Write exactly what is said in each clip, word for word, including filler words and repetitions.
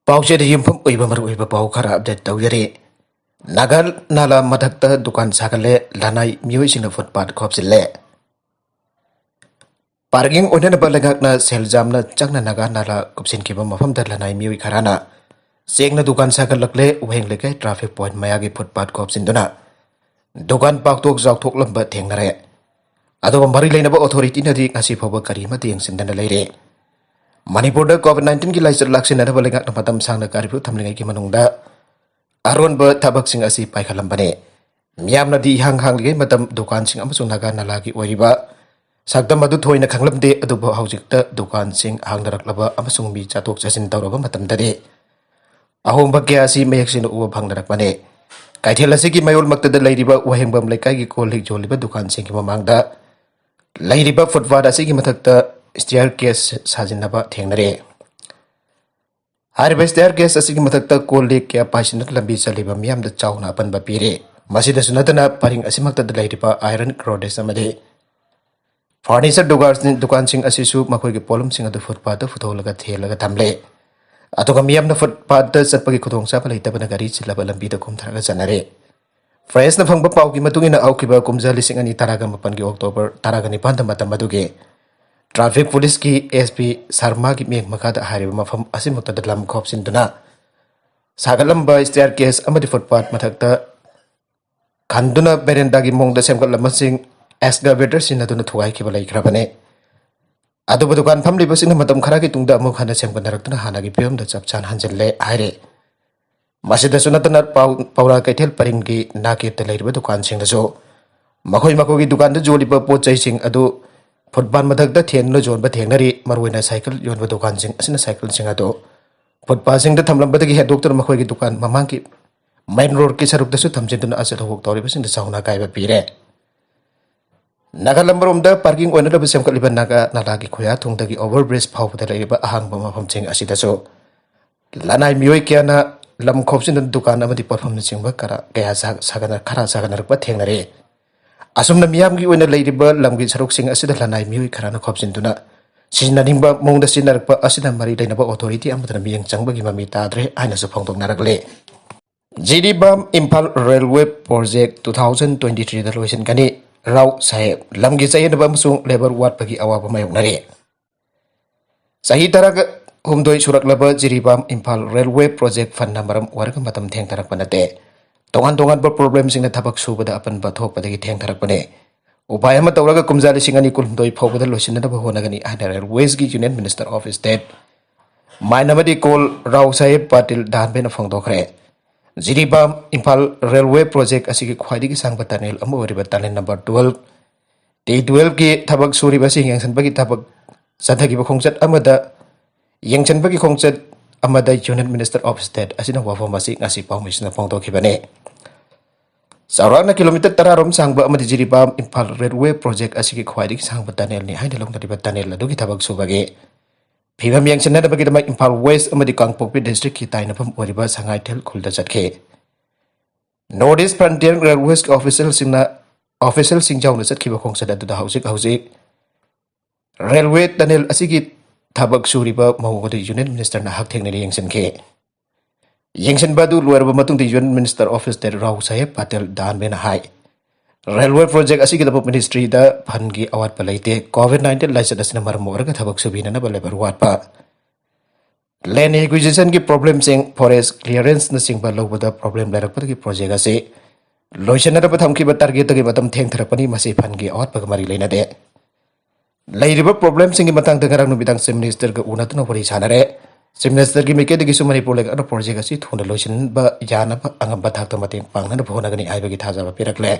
ꯄꯥꯎꯆꯦꯗ ꯌꯨꯝꯐꯝ ꯑꯣꯏꯕ ꯃꯔꯨꯑꯣꯏꯕ ꯄꯥꯎ ꯈꯔ ꯑꯞꯗꯦꯠ ꯇꯧꯖꯔꯤ꯫ ꯅꯥꯒꯥ ꯅꯥꯂꯥ ꯃꯊꯛꯇ ꯗꯨꯀꯥꯟ ꯁꯥꯒꯠꯂꯦ, ꯂꯅꯥꯏ ꯃꯤꯑꯣꯏꯁꯤꯡꯅ ꯐꯨꯠꯄꯥꯠ ꯈꯣꯞꯆꯤꯜꯂꯦ꯫ ꯄꯥꯔꯀꯤꯡ ꯑꯣꯏꯅꯅꯕ ꯂꯩꯉꯥꯛꯅ ꯁꯦꯜ ꯌꯥꯝꯅ ꯆꯪꯅ ꯅꯥꯒꯥ ꯅꯥꯂꯥ ꯀꯨꯞꯁꯤꯟꯈꯤꯕ ꯃꯐꯝꯗ ꯂꯅꯥꯏ ꯃꯤꯑꯣꯏ ꯈꯔꯅ ꯆꯦꯡꯅ ꯗꯨꯀꯥꯟ ꯁꯥꯒꯠꯂꯛꯂꯦ꯫ ꯋꯥꯍꯦꯡ ꯂꯩꯀꯥꯏ ꯇ꯭ꯔꯥꯐꯤꯛ ꯄꯣꯏꯟꯠ ꯃꯌꯥꯒꯤ ꯐꯨꯠꯄꯥꯠ ꯈꯣꯞꯆꯤꯟꯗꯨꯅ ꯗꯨꯀꯥꯟ ꯄꯥꯛꯊꯣꯛ ꯆꯥꯎꯊꯣꯛꯂꯝꯕ ꯊꯦꯡꯅꯔꯦ꯫ ꯑꯗꯨꯒ ꯃꯔꯤ ꯂꯩꯅꯕ ꯑꯣꯊꯣꯔꯤꯇꯤꯅꯗꯤ ꯉꯁꯤ ꯐꯥꯎꯕ ꯀꯔꯤ ꯑꯃꯠꯇ ꯌꯦꯡꯁꯤꯟꯗꯅ ꯂꯩꯔꯦ꯫ ꯃꯅꯤꯄꯨꯔꯗ ꯀꯣꯚꯤꯗ ꯅꯥꯏꯟꯇꯤꯟꯒꯤ ꯂꯥꯏꯆꯠ ꯂꯥꯛꯁꯤꯟꯅꯅꯕ ꯂꯩꯉꯥꯛꯅ ꯃꯇꯝ ꯁꯥꯡꯅ ꯀꯥꯔꯐ꯭ꯌꯨ ꯊꯝꯂꯤꯉꯩꯒꯤ ꯃꯅꯨꯡꯗ ꯑꯔꯣꯟꯕ ꯊꯕꯛꯁꯤꯡ ꯑꯁꯤ ꯄꯥꯏꯈꯠꯂꯝꯕꯅꯤ꯫ ꯃꯤꯌꯥꯝꯅꯗꯤ ꯏꯍꯥꯡ ꯍꯥꯡꯂꯤꯉꯩ ꯃꯇꯝ ꯗꯨꯀꯥꯟꯁꯤꯡ ꯑꯃꯁꯨꯡ ꯅꯥꯒꯥ ꯅꯥꯂꯥꯒꯤ ꯑꯣꯏꯔꯤꯕ ꯁꯛꯇꯝ ꯑꯗꯨ ꯊꯣꯏꯅ ꯈꯪꯂꯝꯗꯦ, ꯑꯗꯨꯕꯨ ꯍꯧꯖꯤꯛꯇ ꯗꯨꯀꯥꯟꯁꯤꯡ ꯍꯥꯡꯅꯔꯛꯂꯕ ꯑꯃꯁꯨꯡ ꯃꯤ ꯆꯠꯊꯣꯛ ꯆꯠꯁꯤꯟ ꯇꯧꯔꯕ ꯃꯇꯝꯗꯗꯤ ꯑꯍꯣꯡꯕ ꯀꯌꯥ ꯑꯁꯤ ꯃꯌꯦꯛ ꯁꯦꯡꯅ ꯎꯕ ꯐꯪꯅꯔꯛꯄꯅꯤ꯫ ꯀꯩꯊꯦꯜ ꯑꯁꯤꯒꯤ ꯃꯌꯣꯜꯃꯛꯇꯗ ꯂꯩꯔꯤꯕ ꯋꯥꯍꯦꯡꯕꯝ ꯂꯩꯀꯥꯏꯒꯤ ꯀꯣꯜ ꯂꯤꯛ ꯌꯣꯜꯂꯤꯕ ꯗꯨꯀꯥꯟꯁꯤꯡꯒꯤ ꯃꯃꯥꯡꯗ ꯂꯩꯔꯤꯕ ꯐꯨꯠꯄꯥꯠ ꯑꯁꯤꯒꯤ ꯃꯊꯛꯇ ꯁ꯭ꯇꯤꯌꯔ ꯀꯦꯁ ꯁꯥꯖꯤꯟꯅꯕ ꯊꯦꯡꯅꯔꯦ꯫ ꯍꯥꯏꯔꯤꯕ ꯁ꯭ꯇꯤꯌꯔ ꯀꯦꯁ ꯑꯁꯤꯒꯤ ꯃꯊꯛꯇ ꯀꯣꯜ ꯂꯤꯛ ꯀꯌꯥ ꯄꯥꯏꯁꯤꯟꯗꯨꯅ ꯂꯝꯕꯤ ꯆꯠꯂꯤꯕ ꯃꯤꯌꯥꯝꯗ ꯆꯥꯎꯅ ꯑꯄꯟꯕ ꯄꯤꯔꯦ꯫ ꯃꯁꯤꯗꯁꯨ ꯅꯠꯇꯅ ꯄꯔꯤꯡ ꯑꯁꯤꯃꯛꯇꯗ ꯂꯩꯔꯤꯕ ꯑꯥꯏꯔꯟ ꯒ꯭ꯔꯣꯗꯦꯖ ꯑꯃꯗꯤ ꯐꯔꯅꯤꯆꯔ ꯗꯨꯀꯥꯟꯁꯤꯡ, ꯗꯨꯀꯥꯟꯁꯤꯡ ꯑꯁꯤꯁꯨ ꯃꯈꯣꯏꯒꯤ ꯄꯣꯠꯂꯝꯁꯤꯡ ꯑꯗꯨ ꯐꯨꯠꯄꯥꯠꯇ ꯄꯨꯊꯣꯛꯂꯒ ꯊꯦꯜꯂꯒ ꯊꯝꯂꯦ꯫ ꯑꯗꯨꯒ ꯃꯤꯌꯥꯝꯅ ꯐꯨꯠꯄꯥꯠꯇ ꯆꯠꯄꯒꯤ ꯈꯨꯗꯣꯡꯆꯥꯕ ꯂꯩꯇꯕꯅ ꯒꯥꯔꯤ ꯆꯤꯜꯂꯕ ꯂꯝꯕꯤꯗ ꯀꯨꯝꯊꯔꯒ ꯆꯠꯅꯔꯦ꯫ ꯄ꯭ꯔꯦꯁꯅ ꯐꯪꯕ ꯄꯥꯎꯒꯤ ꯃꯇꯨꯡ ꯏꯟꯅ, ꯍꯧꯈꯤꯕ ꯀꯨꯝꯖꯥ ꯂꯤꯁꯤꯡ ꯑꯅꯤ ꯇꯔꯥꯒ ꯃꯥꯄꯟꯒꯤ ꯑꯣꯛꯇꯣꯕꯔ ꯇꯔꯥꯒ ꯅꯤꯄꯥꯟꯗ ꯃꯇꯝ ꯑꯗꯨꯒꯤ ꯇ꯭ꯔꯥꯐꯤꯛ ꯄꯨꯂꯤꯁꯀꯤ ꯑꯦꯁ ꯄꯤ ꯁꯔꯃꯥꯒꯤ ꯃꯤꯠꯌꯦꯡ ꯃꯈꯥꯗ ꯍꯥꯏꯔꯤꯕ ꯃꯐꯝ ꯑꯁꯤꯃꯛꯇꯗ ꯂꯝ ꯈꯣꯞꯆꯤꯟꯗꯨꯅ ꯁꯥꯒꯠꯂꯝꯕ ꯁ꯭ꯇꯤꯌꯔ ꯀꯦꯁ ꯑꯃꯗꯤ ꯐꯨꯠꯄꯥꯠ ꯃꯊꯛꯇ ꯈꯟꯗꯨꯅ ꯕꯦꯔꯦꯟꯗꯥꯒꯤ ꯃꯑꯣꯡꯗ ꯁꯦꯝꯒꯠꯂꯝꯕꯁꯤꯡ ꯑꯦꯛꯁꯀꯥꯚꯦꯇꯔ ꯁꯤꯖꯤꯟꯅꯗꯨꯅ ꯊꯨꯒꯥꯏꯈꯤꯕ ꯂꯩꯈ꯭ꯔꯕꯅꯤ꯫ ꯑꯗꯨꯕꯨ ꯗꯨꯀꯥꯟ ꯐꯝꯂꯤꯕꯁꯤꯡꯅ ꯃꯇꯝ ꯈꯔꯒꯤ ꯇꯨꯡꯗ ꯑꯃꯨꯛ ꯍꯟꯅ ꯁꯦꯝꯒꯠꯅꯔꯛꯇꯨꯅ ꯍꯥꯟꯅꯒꯤ ꯐꯤꯕꯝꯗ ꯆꯞ ꯆꯥꯅ ꯍꯟꯖꯤꯜꯂꯦ ꯍꯥꯏꯔꯦ꯫ ꯃꯁꯤꯗꯁꯨ ꯅꯠꯇꯅ ꯄꯥꯎ-, ꯄꯧꯔꯥ ꯀꯩꯊꯦꯜ ꯄꯔꯤꯡꯒꯤ ꯅꯥꯀꯦꯠꯇ ꯂꯩꯔꯤꯕ ꯗꯨꯀꯥꯟꯁꯤꯡꯗꯁꯨ ꯃꯈꯣꯏ ꯃꯈꯣꯏꯒꯤ ꯗꯨꯀꯥꯟꯗ ꯌꯣꯜꯂꯤꯕ ꯄꯣꯠ ꯆꯩꯁꯤꯡ ꯑꯗꯨ ꯐꯨꯠꯄꯥꯠ ꯃꯊꯛꯇ ꯊꯦꯟꯗꯨꯅ ꯌꯣꯟꯕ ꯊꯦꯡꯅꯔꯤ꯫ ꯃꯔꯨꯑꯣꯏꯅ ꯁꯥꯏꯀꯜ ꯌꯣꯟꯕ ꯗꯨꯀꯥꯟꯁꯤꯡ ꯑꯁꯤꯅ ꯁꯥꯏꯀꯜꯁꯤꯡ ꯑꯗꯨ ꯐꯨꯠꯄꯥꯠꯁꯤꯡꯗ ꯊꯝꯂꯝꯕꯗꯒꯤ ꯍꯦꯟꯗꯣꯛꯇꯨꯅ ꯃꯈꯣꯏꯒꯤ ꯗꯨꯀꯥꯟ ꯃꯃꯥꯡꯒꯤ ꯃꯦꯟ ꯔꯣꯗꯀꯤ ꯁꯔꯨꯛꯇꯁꯨ ꯊꯝꯖꯤꯟꯗꯨꯅ ꯑꯆꯠ ꯑꯋꯣꯛ ꯇꯧꯔꯤꯕꯁꯤꯡꯗ ꯆꯥꯎꯅ ꯑꯀꯥꯏꯕ ꯄꯤꯔꯦ꯫ ꯅꯥꯒꯥꯂꯝ ꯑꯃꯔꯣꯝꯗ ꯄꯥꯔꯀꯤꯡ ꯑꯣꯏꯅꯅꯕ ꯁꯦꯝꯒꯠꯂꯤꯕ ꯅꯥꯒꯥ ꯅꯥꯂꯥꯒꯤ ꯈꯨꯌꯥ ꯊꯣꯡꯗꯒꯤ ꯑꯣꯚꯔ ꯕ꯭ꯔꯤꯖ ꯐꯥꯎꯕꯗ ꯂꯩꯔꯤꯕ ꯑꯍꯥꯡꯕ ꯃꯐꯝꯁꯤꯡ ꯑꯁꯤꯗꯁꯨ ꯂꯅꯥꯏ ꯃꯤꯑꯣꯏ ꯀꯌꯥꯅ ꯂꯝ ꯈꯣꯞꯆꯤꯟꯗꯨꯅ ꯗꯨꯀꯥꯟ ꯑꯃꯗꯤ ꯄꯣꯠꯐꯝꯅꯆꯤꯡꯕ ꯀꯔ-, ꯀꯌꯥ ꯁꯥ-, ꯁꯥꯒꯠꯅ-, ꯈꯔ ꯁꯥꯒꯠꯅꯔꯛꯄ ꯊꯦꯡꯅꯔꯦ꯫ ꯑꯁꯨꯝꯅ ꯃꯤꯌꯥꯝꯒꯤ ꯑꯣꯏꯅ ꯂꯩꯔꯤꯕ ꯂꯝꯒꯤ ꯁꯔꯨꯛꯁꯤꯡ ꯑꯁꯤꯗ ꯂꯅꯥꯏ ꯃꯤꯑꯣꯏ ꯈꯔꯅ ꯈꯣꯞꯆꯤꯟꯗꯨꯅ ꯁꯤꯖꯤꯟꯅꯅꯤꯡꯕ ꯃꯑꯣꯡꯗ ꯁꯤꯖꯤꯟꯅꯔꯛꯄ ꯑꯁꯤꯅ ꯃꯔꯤ ꯂꯩꯅꯕ ꯑꯣꯊꯣꯔꯤꯇꯤ ꯑꯃꯠꯇꯅ ꯃꯤꯠꯌꯦꯡ ꯆꯪꯕꯒꯤ ꯃꯃꯤ ꯇꯥꯗ꯭ꯔꯦ ꯍꯥꯏꯅꯁꯨ ꯐꯣꯡꯗꯣꯛꯅꯔꯛꯂꯤ꯫ Jiribam Imphal railway project two thousand twenty threeꯗ ꯂꯣꯏꯁꯤꯟꯒꯅꯤ꯫ ꯔꯥꯎ ꯁꯥꯍꯦꯕ ꯂꯝꯒꯤ ꯆꯌꯦꯠꯅꯕ ꯑꯃꯁꯨꯡ ꯂꯦꯕꯔ ꯋꯥꯠꯄꯒꯤ ꯑꯋꯥꯕ ꯃꯥꯌꯣꯛꯅꯔꯤ꯫ ꯆꯍꯤ ꯇꯔꯥꯍꯨꯝꯗꯣꯏ ꯁꯨꯔꯛꯂꯕ ꯖꯤꯔꯤꯕꯥꯝ ꯏꯝꯐꯥꯜ ꯔꯦꯜꯋꯦ ꯄ꯭ꯔꯣꯖꯦꯛ ꯐꯟꯅ ꯃꯔꯝ ꯑꯣꯏꯔꯒ ꯃꯇꯝ ꯊꯦꯡꯊꯔꯛꯄ ꯅꯠꯇꯦ꯫ ꯇꯣꯉꯥꯟ ꯇꯣꯉꯥꯟꯕ ꯄ꯭ꯔꯣꯕ꯭ꯂꯦꯝꯁꯤꯡꯅ ꯊꯕꯛ ꯁꯨꯕꯗ ꯑꯄꯟꯕ ꯊꯣꯛꯄꯗꯒꯤ ꯊꯦꯡꯊꯔꯛꯄꯅꯤ꯫ ꯎꯄꯥꯏ ꯑꯃ ꯇꯧꯔꯒ ꯀꯨꯝꯖꯥ ꯂꯤꯁꯤꯡ ꯑꯅꯤ ꯀꯨꯟꯍꯨꯝꯗꯣꯏ ꯐꯥꯎꯕꯗ ꯂꯣꯏꯁꯤꯟꯅꯅꯕ ꯍꯣꯠꯅꯒꯅꯤ ꯍꯥꯏꯅ ꯔꯦꯜꯋꯦꯁꯀꯤ ꯌꯨꯅꯤꯌꯟ ꯃꯤꯅꯤꯁꯇꯔ ꯑꯣꯐ ꯁ꯭ꯇꯦꯠ ꯃꯥꯏꯟ ꯑꯃꯗꯤ ꯀꯣꯜ ꯔꯥꯎ ꯁꯥꯍꯦꯕ ꯄꯥꯇꯤꯜ ꯗꯥꯟꯕꯦꯅ ꯐꯣꯡꯗꯣꯛꯈ꯭ꯔꯦ꯫ ꯖꯤꯔꯤꯕꯥꯝ ꯏꯝꯐꯥꯜ ꯔꯦꯜꯋꯦ ꯄ꯭ꯔꯣꯖꯦꯛ ꯑꯁꯤꯒꯤ ꯈ꯭ꯋꯥꯏꯗꯒꯤ ꯁꯥꯡꯕ ꯇꯅꯦꯜ ꯑꯃ ꯑꯣꯏꯔꯤꯕ ꯇꯅꯦꯜ ꯅꯝꯕꯔ twelve, T twelveꯀꯤ ꯊꯕꯛ ꯁꯨꯔꯤꯕꯁꯤꯡ ꯌꯦꯡꯁꯤꯟꯕꯒꯤ ꯊꯕꯛ ꯆꯠꯊꯈꯤꯕ ꯈꯣꯡꯆꯠ ꯑꯃꯗ, ꯌꯦꯡꯁꯤꯟꯕꯒꯤ ꯈꯣꯡꯆꯠ ꯑꯃꯗ ꯌꯨꯅꯤꯌꯟ ꯃꯤꯅꯤꯁꯇꯔ ꯑꯣꯐ ꯁ꯭ꯇꯦꯠ ꯑꯁꯤꯅ ꯋꯥꯐꯝ ꯑꯁꯤ ꯉꯁꯤ ꯄꯥꯎꯃꯤꯁꯤꯡꯗ ꯐꯣꯡꯗꯣꯛꯈꯤꯕꯅꯤ꯫ ꯆꯥꯎꯔꯥꯛꯅ ꯀꯤꯂꯣꯃꯤꯇꯔ ꯇꯔꯥꯔꯣꯝ ꯁꯥꯡꯕ ꯑꯃꯗꯤ ꯖꯤꯔꯤꯕꯥꯝ ꯏꯝꯐꯥꯜ ꯔꯦꯜꯋꯦ ꯄ꯭ꯔꯣꯖꯦꯛ ꯑꯁꯤꯒꯤ ꯈ꯭ꯋꯥꯏꯗꯒꯤ ꯁꯥꯡꯕ ꯇꯅꯦꯜꯅꯤ ꯍꯥꯏꯅ ꯂꯧꯅꯔꯤꯕ ꯇꯅꯦꯜ ꯑꯗꯨꯒꯤ ꯊꯕꯛ ꯁꯨꯕꯒꯤ ꯐꯤꯕꯝ ꯌꯦꯡꯁꯤꯟꯅꯅꯕꯒꯤꯗꯃꯛ ꯏꯝꯐꯥꯜ ꯋꯦꯁ ꯑꯃꯗꯤ ꯀꯥꯡꯄꯣꯛꯄꯤ ꯗꯤꯁꯇ꯭ꯔꯤꯛꯀꯤ ꯇꯥꯏꯅꯐꯝ ꯑꯣꯏꯔꯤꯕ ꯁꯉꯥꯏꯊꯦꯜ ꯈꯨꯜꯗ ꯆꯠꯈꯤ꯫ ꯅꯣꯔꯠ ꯏꯁ ꯐ꯭ꯔꯟꯇꯤꯌꯔ ꯔꯦꯜꯋꯦꯁꯀꯤ ꯑꯣꯐꯤꯁꯤꯌꯦꯜꯁꯤꯡꯅ, ꯑꯣꯐꯤꯁꯤꯌꯦꯜꯁꯤꯡ ꯌꯥꯎꯅ ꯆꯠꯈꯤꯕ ꯈꯣꯡꯆꯠ ꯑꯗꯨꯗ ꯍꯧꯖꯤꯛ ꯍꯧꯖꯤꯛ ꯔꯦꯜꯋꯦ ꯇꯅꯦꯜ ꯑꯁꯤꯒꯤ ꯊꯕꯛ ꯁꯨꯔꯤꯕ ꯃꯑꯣꯡ ꯑꯗꯨ ꯌꯨꯅꯤꯌꯟ ꯃꯤꯅꯤꯁꯇꯔꯅ ꯍꯛꯊꯦꯡꯅꯅ ꯌꯦꯡꯁꯤꯟꯈꯤ꯫ ꯌꯦꯡꯁꯤꯟꯕ ꯑꯗꯨ ꯂꯣꯏꯔꯕ ꯃꯇꯨꯡꯗ union minister of state Rao Saheb Patil ꯗꯥꯟꯕꯦꯅ ꯍꯥꯏ, ꯔꯦꯜꯋꯦ ꯄ꯭ꯔꯣꯖꯦꯛ ꯑꯁꯤꯒꯤꯗꯃꯛ ꯃꯤꯅꯤꯁꯇ꯭ꯔꯤꯗ ꯐꯟꯒꯤ ꯑꯋꯥꯠꯄ ꯂꯩꯇꯦ꯫ ꯀꯣꯚꯤꯗ nineteen ꯂꯥꯏꯆꯠ ꯑꯁꯤꯅ ꯃꯔꯝ ꯑꯣꯏꯔꯒ ꯊꯕꯛ ꯁꯨꯕꯤꯅꯅꯕ ꯂꯦꯕꯔ ꯋꯥꯠꯄ, ꯂꯦꯟ ꯑꯦꯀ꯭ꯋꯤꯖꯤꯁꯟꯒꯤ ꯄ꯭ꯔꯣꯕ꯭ꯂꯦꯝꯁꯤꯡ, ꯐꯣꯔꯦꯁ ꯀ꯭ꯂꯤꯌꯥꯔꯦꯟꯁꯅꯆꯤꯡꯕ ꯂꯧꯕꯗ ꯄ꯭ꯔꯣꯕ꯭ꯂꯦꯝ ꯂꯩꯔꯛꯄꯗꯒꯤ ꯄ꯭ꯔꯣꯖꯦꯛ ꯑꯁꯤ ꯂꯣꯏꯁꯤꯟꯅꯅꯕ ꯊꯝꯈꯤꯕ ꯇꯥꯔꯒꯦꯠꯇꯒꯤ ꯃꯇꯝ ꯊꯦꯡꯊꯔꯛꯄꯅꯤ꯫ ꯃꯁꯤ ꯐꯟꯒꯤ ꯑꯋꯥꯠꯄꯒ ꯃꯔꯤ ꯂꯩꯅꯗꯦ꯫ ꯂꯩꯔꯤꯕ ꯄ꯭ꯔꯣꯕ꯭ꯂꯦꯝꯁꯤꯡꯒꯤ ꯃꯇꯥꯡꯗ ꯉꯔꯥꯡ ꯅꯨꯃꯤꯗꯥꯡ ꯆꯤꯐ ꯃꯤꯅꯤꯁꯇꯔꯒ ꯎꯅꯗꯨꯅ ꯋꯥꯔꯤ ꯁꯥꯟꯅꯔꯦ꯫ ꯆꯤꯐ ꯃꯤꯅꯤꯁꯇꯔꯒꯤ ꯃꯥꯏꯀꯩꯗꯒꯤꯁꯨ ꯃꯅꯤꯄꯨꯔ ꯂꯩꯉꯥꯛꯅ ꯄ꯭ꯔꯣꯖꯦꯛ ꯑꯁꯤ ꯊꯨꯅ ꯂꯣꯏꯁꯤꯟꯕ ꯌꯥꯅꯕ ꯑꯉꯝꯕ ꯊꯥꯛꯇ ꯃꯇꯦꯡ ꯄꯥꯡꯅꯅꯕ ꯍꯣꯠꯅꯒꯅꯤ ꯍꯥꯏꯕꯒꯤ ꯊꯥꯖꯕ ꯄꯤꯔꯛꯂꯦ꯫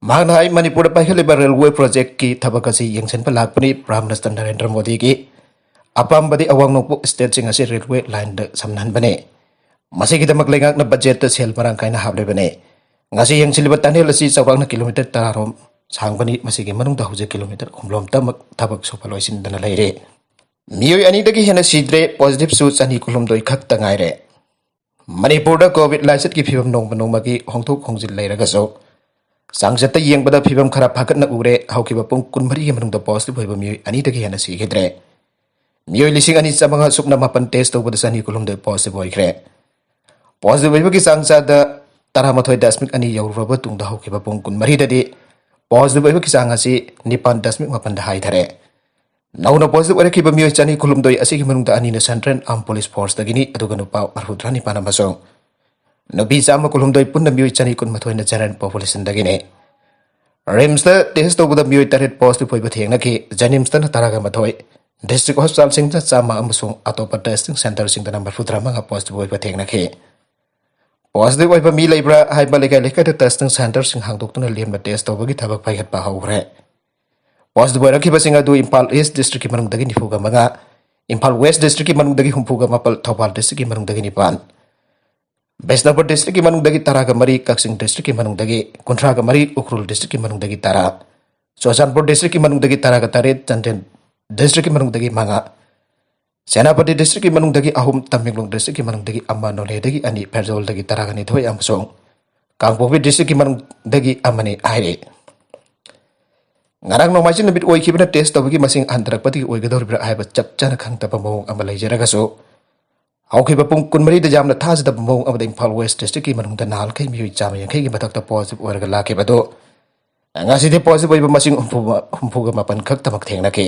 ꯃꯍꯥꯛꯅ ꯍꯥꯏ, ꯃꯅꯤꯄꯨꯔꯗ ꯄꯥꯏꯈꯠꯂꯤꯕ ꯔꯦꯜꯋꯦ ꯄ꯭ꯔꯣꯖꯦꯛꯀꯤ ꯊꯕꯛ ꯑꯁꯤ ꯌꯦꯡꯁꯤꯟꯕ ꯂꯥꯛꯄꯅꯤ꯫ ꯄ꯭ꯔꯥꯏꯝ ꯃꯤꯅꯤꯁꯇꯔ ꯅꯔꯦꯟꯗ꯭ꯔ ꯃꯣꯗꯤꯒꯤ ꯑꯄꯥꯝꯕꯗꯤ ꯑꯋꯥꯡ ꯅꯣꯡꯄꯣꯛ ꯁ꯭ꯇꯦꯠꯁꯤꯡ ꯑꯁꯤ ꯔꯦꯜꯋꯦ ꯂꯥꯏꯟꯗ ꯁꯝꯅꯍꯟꯕꯅꯤ꯫ ꯃꯁꯤꯒꯤꯗꯃꯛ ꯂꯩꯉꯥꯛꯅ ꯕꯖꯦꯠꯇ ꯁꯦꯜ ꯃꯔꯥꯡ ꯀꯥꯏꯅ ꯍꯥꯞꯂꯤꯕꯅꯤ꯫ ꯉꯁꯤ ꯌꯦꯡꯁꯤꯜꯂꯤꯕ ꯇꯅꯦꯜ ꯑꯁꯤ ꯆꯥꯎꯔꯥꯛꯅ ꯀꯤꯂꯣꯃꯤꯇꯔ ꯇꯔꯥꯔꯣꯝ ꯁꯥꯡꯕꯅꯤ꯫ ꯃꯁꯤꯒꯤ ꯃꯅꯨꯡꯗ ꯍꯧꯖꯤꯛ ꯀꯤꯂꯣꯃꯤꯇꯔ ꯑꯍꯨꯝꯂꯣꯝꯇꯃꯛ ꯊꯕꯛ ꯁꯨꯕ ꯂꯣꯏꯁꯤꯟꯗꯅ ꯂꯩꯔꯦ꯫ ꯃꯤꯑꯣꯏ ꯑꯅꯤꯗꯒꯤ ꯍꯦꯟꯅ ꯁꯤꯗ꯭ꯔꯦ, ꯄꯣꯖꯤꯇꯤꯚꯁꯨ ꯆꯅꯤ ꯀꯨꯟꯍꯨꯝꯗꯣꯏ ꯈꯛꯇ ꯉꯥꯏꯔꯦ꯫ ꯃꯅꯤꯄꯨꯔꯗ ꯀꯣꯚꯤꯗ ꯂꯥꯏꯆꯠꯀꯤ ꯐꯤꯕꯝ ꯅꯣꯡꯃ ꯅꯣꯡꯃꯒꯤ ꯍꯣꯡꯗꯣꯛ ꯍꯣꯡꯖꯤꯟ ꯂꯩꯔꯒꯁꯨ, ꯆꯥꯡꯆꯠꯇ ꯌꯦꯡꯕꯗ ꯐꯤꯕꯝ ꯈꯔ ꯐꯒꯠꯅ ꯎꯔꯦ꯫ ꯍꯧꯈꯤꯕ ꯄꯨꯡ ꯀꯨꯟꯃꯔꯤꯒꯤ ꯃꯅꯨꯡꯗ positive ꯑꯣꯏꯕ ꯃꯤꯑꯣꯏ ꯑꯅꯤꯗꯒꯤ ꯍꯦꯟꯅ ꯁꯤꯈꯤꯗ꯭ꯔꯦ꯫ ꯃꯤꯑꯣꯏ ꯂꯤꯁꯤꯡ ꯑꯅꯤ ꯆꯥꯃꯉꯥ ꯁꯨꯞꯅ ꯃꯥꯄꯟ test ꯇꯧꯕꯗ ꯆꯅꯤ ꯀꯨꯟꯍꯨꯝꯗꯣꯏ positive ꯑꯣꯏꯈ꯭ꯔꯦ꯫ Positive ꯑꯣꯏꯕꯒꯤ ꯆꯥꯡ ꯆꯥꯗ ꯇꯔꯥꯃꯥꯊꯣꯏ ꯗꯁꯃꯤꯛ ꯑꯅꯤ ꯌꯧꯔꯨꯔꯕ ꯇꯨꯡꯗ ꯍꯧꯈꯤꯕ ꯄꯨꯡ ꯀꯨꯟꯃꯔꯤꯗꯗꯤ positive ꯑꯣꯏꯕꯒꯤ ꯆꯥꯡ ꯑꯁꯤ ꯅꯤꯄꯥꯟ ꯗꯁꯃꯤꯛ ꯃꯥꯄꯟꯗ ꯍꯥꯏꯊꯔꯦ꯫ ꯅꯧꯅ positive ꯑꯣꯏꯔꯛꯈꯤꯕ ꯃꯤꯑꯣꯏ ꯆꯅꯤ ꯀꯨꯟꯍꯨꯝꯗꯣꯏ ꯑꯁꯤꯒꯤ ꯃꯅꯨꯡꯗ ꯑꯅꯤꯅ Central Armed Police Forceꯇꯒꯤꯅꯤ, ꯑꯗꯨꯒ ꯅꯨꯄꯥ ꯃꯔꯐꯨꯇꯔꯥꯅꯤꯄꯥꯟ ꯑꯃꯁꯨꯡ ꯅꯨꯄꯤ ꯆꯥꯝꯃ ꯀꯨꯟꯍꯨꯝꯗꯣꯏ, ꯄꯨꯟꯅ ꯃꯤꯑꯣꯏ ꯆꯅꯤ ꯀꯨꯟꯃꯥꯊꯣꯏꯅ General Populationꯗꯒꯤꯅꯤ꯫ RIMSꯇ test ꯇꯧꯕꯗ ꯃꯤꯑꯣꯏ ꯇꯔꯦꯠ positive ꯑꯣꯏꯕ ꯊꯦꯡꯅꯈꯤ꯫ JNIMSꯇꯅ ꯇꯔꯥꯒ ꯃꯥꯊꯣꯏ, district hospitalꯁꯤꯡꯗ ꯆꯥꯝꯃ ꯑꯃꯁꯨꯡ ꯑꯇꯣꯞꯄ testing centreꯁꯤꯡꯗꯅ ꯃꯔꯐꯨꯇꯔꯥꯃꯉꯥ positive ꯑꯣꯏꯕ ꯊꯦꯡꯅꯈꯤ꯫ Positive ꯑꯣꯏꯕ ꯃꯤ ꯂꯩꯕ꯭ꯔꯥ ꯍꯥꯏꯕ ꯂꯩꯀꯥꯏ ꯂꯩꯀꯥꯏꯗ testing centreꯁꯤꯡ ꯍꯥꯡꯗꯣꯛꯇꯨꯅ ꯂꯦꯝꯅ test ꯇꯧꯕꯒꯤ ꯊꯕꯛ ꯄꯥꯏꯈꯠꯄ ꯍꯧꯈ꯭ꯔꯦ꯫ Positive ꯑꯣꯏꯔꯛꯈꯤꯕꯁꯤꯡ ꯑꯗꯨ ꯏꯝꯐꯥꯜ East districtꯀꯤ ꯃꯅꯨꯡꯗꯒꯤ ꯅꯤꯐꯨꯒ ꯃꯉꯥ, ꯏꯝꯐꯥꯜ West districtꯀꯤ ꯃꯅꯨꯡꯗꯒꯤ ꯍꯨꯝꯐꯨꯒ ꯃꯥꯄꯜ, ꯊꯧꯕꯥꯜ districtꯀꯤ ꯃꯅꯨꯡꯗꯒꯤ ꯅꯤꯄꯥꯟ, ꯕꯤꯁꯅꯨꯄꯨꯔ districtꯀꯤ ꯃꯅꯨꯡꯗꯒꯤ ꯇꯔꯥꯒ ꯃꯔꯤ, ꯀꯛꯆꯤꯡ districtꯀꯤ ꯃꯅꯨꯡꯗꯒꯤ ꯀꯨꯟꯊ꯭ꯔꯥꯒ ꯃꯔꯤ, ꯎꯈ꯭ꯔꯨꯜ districtꯀꯤ ꯃꯅꯨꯡꯗꯒꯤ ꯇꯔꯥ, ꯆꯨꯔꯆꯥꯟꯄꯨꯔ districtꯀꯤ ꯃꯅꯨꯡꯗꯒꯤ ꯇꯔꯥꯒ ꯇꯔꯦꯠ, ꯆꯥꯟꯗꯦꯜ districtꯀꯤ ꯃꯅꯨꯡꯗꯒꯤ ꯃꯉꯥ, ꯁꯦꯅꯥꯄꯇꯤ districtꯀꯤ ꯃꯅꯨꯡꯗꯒꯤ ꯑꯍꯨꯝ, ꯇꯃꯦꯡꯂꯣꯡ districtꯀꯤ ꯃꯅꯨꯡꯗꯒꯤ ꯑꯃ, ꯅꯣꯅꯦꯗꯒꯤ ꯑꯅꯤ, ꯐꯦꯔꯖꯧꯜꯗꯒꯤ ꯇꯔꯥꯒ ꯅꯤꯊꯣꯏ ꯑꯃꯁꯨꯡ ꯀꯥꯡꯄꯣꯛꯄꯤ districtꯀꯤ ꯃꯅꯨꯡꯗꯒꯤ ꯑꯃꯅꯤ ꯍꯥꯏꯔꯤ꯫ ꯉꯔꯥꯡ ꯅꯣꯡꯃꯥꯏꯖꯤꯡ ꯅꯨꯃꯤꯠ ꯑꯣꯏꯈꯤꯕꯅ test ꯇꯧꯕꯒꯤ ꯃꯁꯤꯡ ꯍꯟꯊꯔꯛꯄꯗꯒꯤ ꯑꯣꯏꯒꯗꯧꯔꯤꯕ꯭ꯔꯥ ꯍꯥꯏꯕ ꯆꯞ ꯆꯥꯅ ꯈꯪꯗꯕ ꯃꯑꯣꯡ ꯑꯃ ꯂꯩꯖꯔꯒꯁꯨ, ꯍꯧꯈꯤꯕ ꯄꯨꯡ ꯀꯨꯟꯃꯔꯤꯗ ꯌꯥꯝꯅ ꯊꯥꯖꯗꯕ ꯃꯑꯣꯡ ꯑꯃꯗ ꯏꯝꯐꯥꯜ West districtꯀꯤ ꯃꯅꯨꯡꯗ ꯅꯍꯥꯟꯈꯩ ꯃꯤꯑꯣꯏ ꯆꯥꯝꯃ ꯌꯥꯡꯈꯩꯒꯤ ꯃꯊꯛꯇ positive ꯑꯣꯏꯔꯒ ꯂꯥꯛꯈꯤꯕ ꯑꯗꯨ ꯉꯁꯤꯗꯤ positive ꯑꯣꯏꯕ ꯃꯁꯤꯡ ꯍꯨꯝꯐꯨ, ꯍꯨꯝꯐꯨꯒ ꯃꯥꯄꯟ ꯈꯛꯇꯃꯛ ꯊꯦꯡꯅꯈꯤ꯫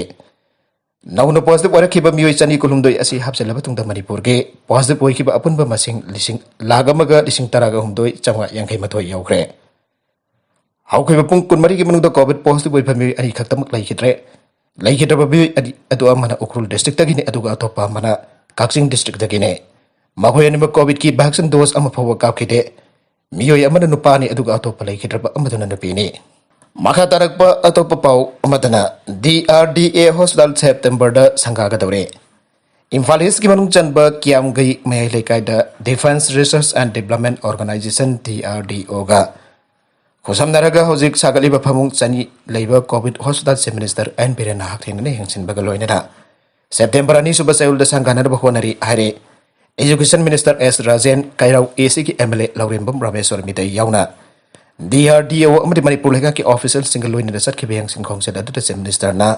ꯅꯧꯅ positive ꯑꯣꯏꯔꯛꯈꯤꯕ ꯃꯤꯑꯣꯏ ꯆꯅꯤ ꯀꯨꯟꯍꯨꯝꯗꯣꯏ ꯑꯁꯤ ꯍꯥꯞꯆꯤꯜꯂꯕ ꯇꯨꯡꯗ ꯃꯅꯤꯄꯨꯔꯒꯤ positive ꯑꯣꯏꯈꯤꯕ ꯑꯄꯨꯟꯕ ꯃꯁꯤꯡ ꯂꯤꯁꯤꯡ, ꯂꯥꯈ ꯑꯃꯒ ꯂꯤꯁꯤꯡ ꯇꯔꯥꯒ ꯍꯨꯝꯗꯣꯏ ꯆꯥꯝꯃꯉꯥ ꯌꯥꯡꯈꯩ ꯃꯥꯊꯣꯏ ꯌꯧꯈ꯭ꯔꯦ꯫ ꯍꯧꯈꯤꯕ ꯄꯨꯡ ꯀꯨꯟꯃꯔꯤꯒꯤ ꯃꯅꯨꯡꯗ COVID positive ꯑꯣꯏꯕ ꯃꯤꯑꯣꯏ ꯑꯅꯤ ꯈꯛꯇꯃꯛ ꯂꯩꯈꯤꯗ꯭ꯔꯦ꯫ ꯂꯩꯈꯤꯗ꯭ꯔꯕ ꯃꯤꯑꯣꯏ ꯑꯅꯤ ꯑꯗꯨ ꯑꯃꯅ ꯎꯈ꯭ꯔꯨꯜ districtꯇꯒꯤꯅꯤ, ꯑꯗꯨꯒ ꯑꯇꯣꯞꯄ ꯑꯃꯅ ꯀꯛꯆꯤꯡ districtꯇꯒꯤꯅꯤ꯫ ꯃꯈꯣꯏ ꯑꯅꯤꯃꯛ COVIDꯀꯤ vaccine dose ꯑꯃ ꯐꯥꯎꯕ ꯀꯥꯞꯈꯤꯗꯦ꯫ ꯃꯤꯑꯣꯏ ꯑꯃꯅ ꯅꯨꯄꯥꯅꯤ, ꯑꯗꯨꯒ ꯑꯇꯣꯞꯄ ꯂꯩꯈꯤꯗ꯭ꯔꯕ ꯑꯃꯗꯨꯅ ꯅꯨꯄꯤꯅꯤ꯫ ꯃꯈꯥ ꯇꯥꯔꯛꯄ ꯑꯇꯣꯞꯄ ꯄꯥꯎ ꯑꯃꯗꯅ, DRDA hospital Septemberꯗ ꯁꯪꯒꯥꯒꯗꯧꯔꯦ꯫ ꯏꯝꯐꯥꯜ Eastꯀꯤ ꯃꯅꯨꯡ ꯆꯟꯕ ꯀꯤꯌꯥꯝꯒꯩ ꯃꯌꯥꯏ ꯂꯩꯀꯥꯏꯗ Defence Research and Development Organisation, DRDOꯒ ꯈꯨꯠꯁꯝꯅꯔꯒ ꯍꯧꯖꯤꯛ ꯁꯥꯒꯠꯂꯤꯕ ꯐꯃꯨꯡ ꯆꯅꯤ ꯂꯩꯕ COVID hospital Chief Minister N ꯕꯤꯔꯦꯟꯅ ꯍꯛꯊꯦꯡꯅꯅ ꯌꯦꯡꯁꯤꯟꯕꯒ ꯂꯣꯏꯅꯅ September ꯑꯅꯤꯁꯨꯕ ꯆꯌꯣꯜꯗ ꯁꯪꯒꯥꯅꯅꯕ ꯍꯣꯠꯅꯔꯤ ꯍꯥꯏꯔꯦ꯫ Education Minister ꯑꯦꯁ ꯔꯥꯖꯦꯟ, ꯀꯩꯔꯥꯎ ACꯒꯤ MLA ꯂꯧꯔꯦꯝꯕꯝ ꯔꯥꯃꯦꯁ꯭ꯋꯔ ꯃꯤꯇꯩ ꯌꯥꯎꯅ ꯗꯤ ꯑꯥꯔ ꯗꯤ ꯑꯣ ꯑꯃꯗꯤ ꯃꯅꯤꯄꯨꯔ ꯂꯩꯉꯥꯛꯀꯤ ꯑꯣꯐꯤꯁꯤꯌꯦꯜꯁꯤꯡꯒ ꯂꯣꯏꯅꯅ ꯆꯠꯈꯤꯕ ꯌꯦꯡꯁꯤꯟ ꯈꯣꯡꯆꯠ ꯑꯗꯨꯗ Chief Minister ꯅ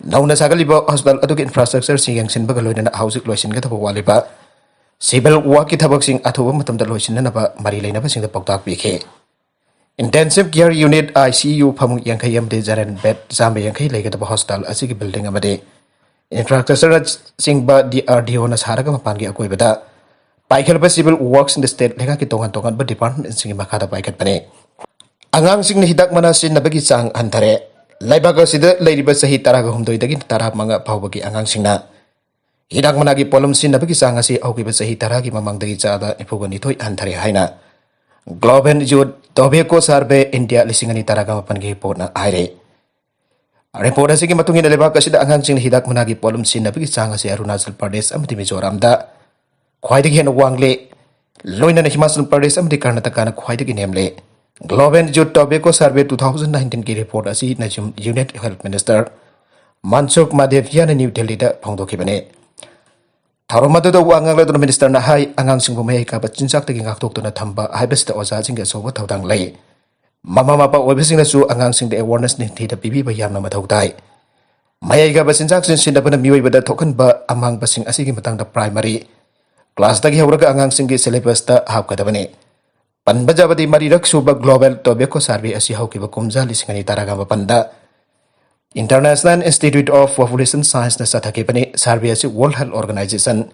ꯅꯧꯅ ꯁꯥꯒꯠꯂꯤꯕ ꯍꯣꯁꯄꯤꯇꯥꯜ ꯑꯗꯨꯒꯤ ꯏꯟꯐ꯭ꯔꯥꯁ꯭ꯇ꯭ꯔꯛꯆꯔꯁꯤꯡ ꯌꯦꯡꯁꯤꯟꯕꯒ ꯂꯣꯏꯅꯅ ꯍꯧꯖꯤꯛ ꯂꯣꯏꯁꯤꯟꯒꯗꯕ ꯋꯥꯠꯂꯤꯕ ꯁꯤꯚꯤꯜ ꯋꯥꯔꯛꯀꯤ ꯊꯕꯛꯁꯤꯡ ꯑꯊꯨꯕ ꯃꯇꯝꯗ ꯂꯣꯏꯁꯤꯟꯅꯅꯕ ꯃꯔꯤ ꯂꯩꯅꯕꯁꯤꯡꯗ ꯄꯥꯎꯇꯥꯛ ꯄꯤꯈꯤ꯫ Intensive Care Unit, I C U, ꯐꯃꯨꯡ ꯌꯥꯡꯈꯩ ꯑꯃꯗꯤ general bed ꯆꯥꯝꯃ ꯌꯥꯡꯈꯩ ꯂꯩꯒꯗꯕ ꯍꯣꯁꯄꯤꯇꯥꯜ ꯑꯁꯤꯒꯤ ꯕꯤꯜꯗꯤꯡ ꯑꯃꯗꯤ ꯏꯟꯐ꯭ꯔꯥꯁ꯭ꯇ꯭ꯔꯛꯆꯔꯅꯆꯤꯡꯕ ꯗꯤ ꯑꯥꯔ ꯗꯤ ꯑꯣꯅ ꯁꯥꯔꯒ ꯃꯄꯥꯟꯒꯤ ꯑꯀꯣꯏꯕꯗ ꯄꯥꯏꯈꯠꯂꯕ ꯁꯤꯚꯤꯜ ꯋꯥꯔꯛꯁꯤꯡꯗ ꯁ꯭ꯇꯦꯠ ꯂꯩꯉꯥꯛꯀꯤ ꯇꯣꯉꯥꯟ ꯇꯣꯉꯥꯟꯕ ꯗꯤꯄꯥꯔꯠꯃꯦꯟꯠꯁꯤꯡꯒꯤ ꯃꯈꯥꯗ ꯄꯥꯏꯈꯠꯄꯅꯤ꯫ ꯑꯉꯥꯡꯁꯤꯡꯅ ꯍꯤꯗꯥꯛ ꯃꯅꯥ ꯁꯤꯖꯤꯟꯅꯕꯒꯤ ꯆꯥꯡ ꯍꯟꯊꯔꯦ꯫ ꯂꯩꯕꯥꯛ ꯑꯁꯤꯗ ꯂꯩꯔꯤꯕ ꯆꯍꯤ ꯇꯔꯥꯒ ꯍꯨꯝꯗꯣꯏꯗꯒꯤ ꯇꯔꯥꯃꯉꯥ ꯐꯥꯎꯕꯒꯤ ꯑꯉꯥꯡꯁꯤꯡꯅ ꯍꯤꯗꯥꯛ ꯃꯅꯥꯒꯤ ꯄꯣꯠꯂꯝ ꯁꯤꯖꯤꯟꯅꯕꯒꯤ ꯆꯥꯡ ꯑꯁꯤ ꯍꯧꯈꯤꯕ ꯆꯍꯤ ꯇꯔꯥꯒꯤ ꯃꯃꯥꯡꯗꯒꯤ ꯆꯥꯗ ꯅꯤꯐꯨꯒ ꯅꯤꯊꯣꯏ ꯍꯟꯊꯔꯦ ꯍꯥꯏꯅ Global Youth Tobacco Survey India ꯂꯤꯁꯤꯡ ꯑꯅꯤ ꯇꯔꯥꯒ ꯃꯥꯄꯟꯒꯤ ꯔꯤꯄꯣꯔꯠꯅ ꯍꯥꯏꯔꯦ꯫ ꯔꯤꯄꯣꯔꯠ ꯑꯁꯤꯒꯤ ꯃꯇꯨꯡ ꯏꯟꯅ ꯂꯩꯕꯥꯛ ꯑꯁꯤꯗ ꯑꯉꯥꯡꯁꯤꯡꯅ ꯍꯤꯗꯥꯛ ꯃꯅꯥꯒꯤ ꯄꯣꯠꯂꯝ ꯁꯤꯖꯤꯟꯅꯕꯒꯤ ꯆꯥꯡ ꯑꯁꯤ ꯑꯔꯨꯅꯥꯆꯜ ꯄ꯭ꯔꯗꯦꯁ ꯑꯃꯗꯤ ꯃꯤꯖꯣꯔꯥꯝꯗ ꯈ꯭ꯋꯥꯏꯗꯒꯤ ꯍꯦꯟꯅ ꯋꯥꯡꯂꯦ꯫ ꯂꯣꯏꯅꯅ ꯍꯤꯃꯥꯆꯜ ꯄ꯭ꯔꯗꯦꯁ ꯑꯃꯗꯤ ꯀꯔꯅꯥꯇꯀꯥꯅ ꯈ꯭ꯋꯥꯏꯗꯒꯤ ꯅꯦꯝꯂꯦ꯫ Global Youth Tobacco Survey two thousand nineteenꯒꯤ ꯔꯤꯄꯣꯔꯠ ꯑꯁꯤ ꯅꯖꯨꯝ ꯌꯨꯅꯤꯠ ꯍꯦꯜꯊ ꯃꯤꯅꯤꯁꯇꯔ ꯃꯟꯁꯨꯈ ꯃꯥꯟꯗꯚꯤꯌꯥꯅ ꯅ꯭ꯌꯨ ꯗꯦꯜꯂꯤꯗ ꯐꯣꯡꯗꯣꯛꯈꯤꯕꯅꯤ꯫ ꯊꯧꯔꯝ ꯑꯗꯨꯗ ꯋꯥ ꯉꯥꯡꯂꯗꯨꯅ ꯃꯤꯅꯤꯁꯇꯔꯅ ꯍꯥꯏ, ꯑꯉꯥꯡꯁꯤꯡꯕꯨ ꯃꯌꯥꯏ ꯀꯥꯕ ꯆꯤꯟꯖꯥꯛꯇꯒꯤ ꯉꯥꯛꯊꯣꯛꯇꯨꯅ ꯊꯝꯕ ꯍꯥꯏꯕꯁꯤꯗ ꯑꯣꯖꯥꯁꯤꯡꯒꯤ ꯑꯆꯧꯕ ꯊꯧꯗꯥꯡ ꯂꯩ꯫ ꯃꯃꯥ ꯃꯄꯥ ꯑꯣꯏꯕꯁꯤꯡꯅꯁꯨ ꯑꯉꯥꯡꯁꯤꯡꯗ ꯑꯦꯋꯥꯔꯅꯦꯁ ꯅꯤꯡꯊꯤꯅ ꯄꯤꯕꯤꯕ ꯌꯥꯝꯅ ꯃꯊꯧ ꯇꯥꯏ꯫ ꯃꯌꯥꯏ ꯀꯥꯕ ꯆꯤꯟꯖꯥꯛꯁꯤꯡ ꯁꯤꯖꯤꯟꯅꯕꯅ ꯃꯤꯑꯣꯏꯕꯗ ꯊꯣꯛꯍꯟꯕ ꯑꯃꯥꯡꯕꯁꯤꯡ ꯑꯁꯤꯒꯤ ꯃꯇꯥꯡꯗ ꯄ꯭ꯔꯥꯏꯃꯔꯤ ꯀ꯭ꯂꯥꯁꯇꯒꯤ ꯍꯧꯔꯒ ꯑꯉꯥꯡꯁꯤꯡꯒꯤ ꯁꯤꯂꯦꯕꯁꯇ ꯍꯥꯞꯀꯗꯕꯅꯤ꯫ ꯄꯟꯕ ꯌꯥꯕꯗꯤ ꯃꯔꯤꯔꯛ ꯁꯨꯕ Global Tobacco Survey ꯑꯁꯤ ꯍꯧꯈꯤꯕ ꯀꯨꯝꯖꯥ ꯂꯤꯁꯤꯡ ꯑꯅꯤ ꯇꯔꯥꯒ ꯃꯥꯄꯟꯗ International Institute of Population Scienceꯅ ꯆꯠꯊꯈꯤꯕꯅꯤ꯫ Survey ꯑꯁꯤ World Health Organization,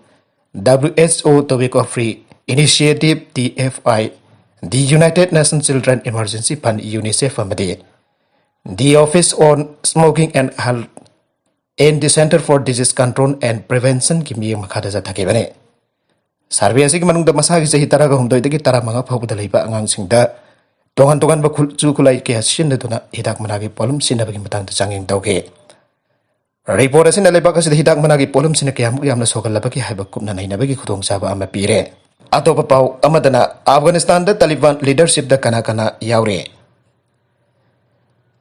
W H O, Tobacco Free Initiative, T F I, the United Nations Children Emergency Fund, UNICEF, ꯑꯃꯗꯤ The Office on Smoking and Health and the Center for Disease Control and Preventionꯒꯤ ꯃꯤꯠꯌꯦꯡ ꯃꯈꯥꯗ ꯆꯠꯊꯈꯤꯕꯅꯤ꯫ Survey ꯑꯁꯤꯒꯤ ꯃꯅꯨꯡꯗ ꯃꯁꯥꯒꯤ ꯆꯍꯤ ꯇꯔꯥꯒ ꯍꯨꯝꯗꯣꯏꯗꯒꯤ ꯇꯔꯥꯃꯉꯥ ꯐꯥꯎꯕꯗ ꯂꯩꯕ ꯑꯉꯥꯡꯁꯤꯡꯗ ꯇꯣꯉꯥꯟ ꯇꯣꯉꯥꯟꯕ ꯈꯨꯠꯁꯨ ꯈꯨꯠꯂꯥꯏ ꯀꯌꯥ ꯁꯤꯖꯤꯟꯅꯗꯨꯅ ꯍꯤꯗꯥꯛ ꯃꯅꯥꯒꯤ ꯄꯣꯠꯂꯝ ꯁꯤꯖꯤꯟꯅꯕꯒꯤ ꯃꯇꯥꯡꯗ ꯆꯥꯡꯌꯦꯡ ꯇꯧꯈꯤ꯫ ꯔꯤꯄꯣꯔꯠ ꯑꯁꯤꯅ ꯂꯩꯕꯥꯛ ꯑꯁꯤꯗ ꯍꯤꯗꯥꯛ ꯃꯅꯥꯒꯤ ꯄꯣꯠꯂꯝꯁꯤꯡꯅ ꯀꯌꯥꯃꯨꯛ ꯌꯥꯝꯅ ꯁꯣꯛꯍꯜꯂꯕꯒꯦ ꯍꯥꯏꯕ ꯀꯨꯞꯅ ꯅꯩꯅꯕꯒꯤ ꯈꯨꯗꯣꯡꯆꯥꯕ ꯑꯃ ꯄꯤꯔꯦ꯫ ꯑꯇꯣꯞꯄ ꯄꯥꯎ ꯑꯃꯗꯅ, ꯑꯐꯒꯥꯅꯤꯁꯇꯥꯟꯗ ꯇꯥꯂꯤꯕꯥꯟ ꯂꯤꯗꯔꯁꯤꯞꯇ ꯀꯅꯥ ꯀꯅꯥ ꯌꯥꯎꯔꯤ?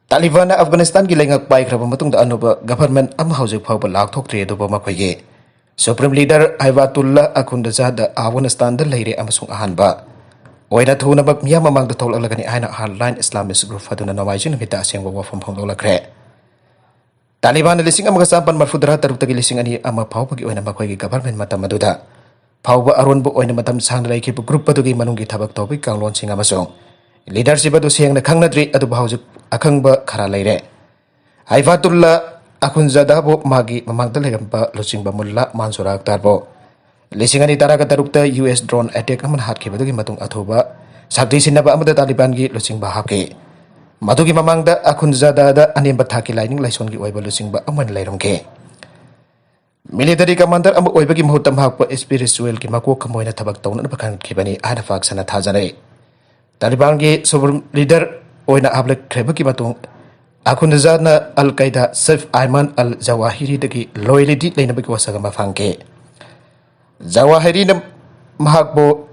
ꯇꯥꯂꯤꯕꯥꯟꯅ ꯑꯐꯒꯥꯅꯤꯁꯇꯥꯟꯒꯤ ꯂꯩꯉꯥꯛ ꯄꯥꯏꯈ꯭ꯔꯕ ꯃꯇꯨꯡꯗ ꯑꯅꯧꯕ ꯒꯚꯔꯟꯃꯦꯟꯠ ꯑꯃ ꯍꯧꯖꯤꯛ ꯐꯥꯎꯕ ꯂꯥꯎꯊꯣꯛꯇ꯭ꯔꯤ, ꯑꯗꯨꯕꯨ ꯃꯈꯣꯏꯒꯤ ꯁꯨꯄ꯭ꯔꯤꯝ ꯂꯤꯗꯔ ꯍꯥꯏꯕꯥꯇꯨꯜꯂꯥ ꯑꯈꯨꯟꯗꯖꯥꯗ ꯑꯐꯒꯥꯅꯤꯁꯇꯥꯟꯗ ꯂꯩꯔꯦ ꯑꯃꯁꯨꯡ ꯑꯍꯥꯟꯕ ꯑꯣꯏꯅ ꯊꯨꯅꯃꯛ ꯃꯤꯌꯥꯝ ꯃꯃꯥꯡꯗ ꯊꯣꯛꯂꯛꯂꯒꯅꯤ ꯍꯥꯏꯅ Hardline Islamist Group ꯑꯗꯨꯅ ꯅꯣꯡꯃꯥꯏꯖꯤꯡ ꯅꯨꯃꯤꯠꯇ ꯑꯁꯦꯡꯕ ꯋꯥꯐꯝ ꯐꯣꯡꯗꯣꯛꯂꯛꯈ꯭ꯔꯦ꯫ ꯇꯥꯂꯤꯕꯥꯟꯅ ꯂꯤꯁꯤꯡ ꯑꯃꯒ ꯆꯥꯃꯥꯄꯟ ꯃꯔꯤꯐꯨ ꯇꯔꯥ ꯇꯔꯨꯛꯇꯒꯤ ꯂꯤꯁꯤꯡ ꯑꯅꯤ ꯑꯃ ꯐꯥꯎꯕꯒꯤ ꯑꯣꯏꯅ ꯃꯈꯣꯏꯒꯤ government ꯃꯇꯝ ꯑꯗꯨꯗ ꯐꯥꯎꯕ ꯑꯔꯣꯟꯕ ꯑꯣꯏꯅ ꯃꯇꯝ ꯁꯥꯡꯅ ꯂꯩꯈꯤꯕ group ꯑꯗꯨꯒꯤ ꯃꯅꯨꯡꯒꯤ ꯊꯕꯛ ꯇꯧꯕꯒꯤ ꯀꯥꯡꯂꯣꯟꯁꯤꯡ ꯑꯃꯁꯨꯡ leadership ꯑꯗꯨ ꯁꯦꯡꯅ ꯈꯪꯅꯗ꯭ꯔꯤ, ꯑꯗꯨꯕꯨ ꯍꯧꯖꯤꯛ ꯑꯈꯪꯕ ꯈꯔ ꯂꯩꯔꯦ꯫ ꯍꯥꯏꯐꯥꯇꯨꯜꯂꯥ ꯑꯈꯨꯟꯖꯥꯗꯥꯕꯨ ꯃꯥꯒꯤ ꯃꯃꯥꯡꯗ ꯂꯩꯔꯝꯕ ꯂꯨꯆꯤꯡꯕ ꯃꯨꯜꯂꯥ ꯃꯥꯟꯁꯨꯔ ꯑꯈꯇꯔꯕꯨ ꯂꯤꯁꯤꯡ ꯑꯅꯤ ꯇꯔꯥꯒ ꯇꯔꯨꯛꯇ U S drone attack ꯑꯃꯅ ꯍꯥꯠꯈꯤꯕꯗꯨꯒꯤ ꯃꯇꯨꯡ ꯑꯊꯨꯕ ꯁꯛꯇꯤ ꯁꯤꯟꯅꯕ ꯑꯃꯗ ꯇꯥꯂꯤꯕꯥꯟꯒꯤ ꯂꯨꯆꯤꯡꯕ ꯍꯥꯞꯈꯤ꯫ ꯃꯗꯨꯒꯤ ꯃꯃꯥꯡꯗ ꯑꯈꯨꯟꯖꯥꯗꯥꯗ ꯑꯅꯦꯝꯕ ꯊꯥꯛꯀꯤ ꯂꯥꯏꯅꯤꯡ ꯂꯥꯏꯁꯣꯟꯒꯤ ꯑꯣꯏꯕ ꯂꯨꯆꯤꯡꯕ ꯑꯃ ꯑꯣꯏꯅ ꯂꯩꯔꯝꯈꯤ꯫ Military commander ꯑꯃ ꯑꯣꯏꯕꯒꯤ ꯃꯍꯨꯠꯇ ꯃꯍꯥꯛꯄꯨ spiritualꯒꯤ ꯃꯀꯣꯛ ꯑꯃ ꯑꯣꯏꯅ ꯊꯕꯛ ꯇꯧꯅꯅꯕ ꯈꯟꯈꯤꯕꯅꯤ ꯍꯥꯏꯅ ꯐꯥꯛꯁꯟꯅ ꯊꯥꯖꯅꯩ꯫ ꯇꯥꯂꯤꯕꯥꯟꯒꯤ supreme leader ꯑꯣꯏꯅ ꯍꯥꯞꯂꯛꯈ꯭ꯔꯕꯒꯤ ꯃꯇꯨꯡ ꯑꯈꯨꯟꯖꯥꯗꯅ Al Qaeda chief Ayman al Zawahiriꯗꯒꯤ loyalty ꯂꯩꯅꯕꯒꯤ ꯋꯥꯁꯛ ꯑꯃ ꯐꯪꯈꯤ꯫ ꯖꯋꯥꯍꯤꯔꯤꯅ ꯃꯍꯥꯛꯄꯨ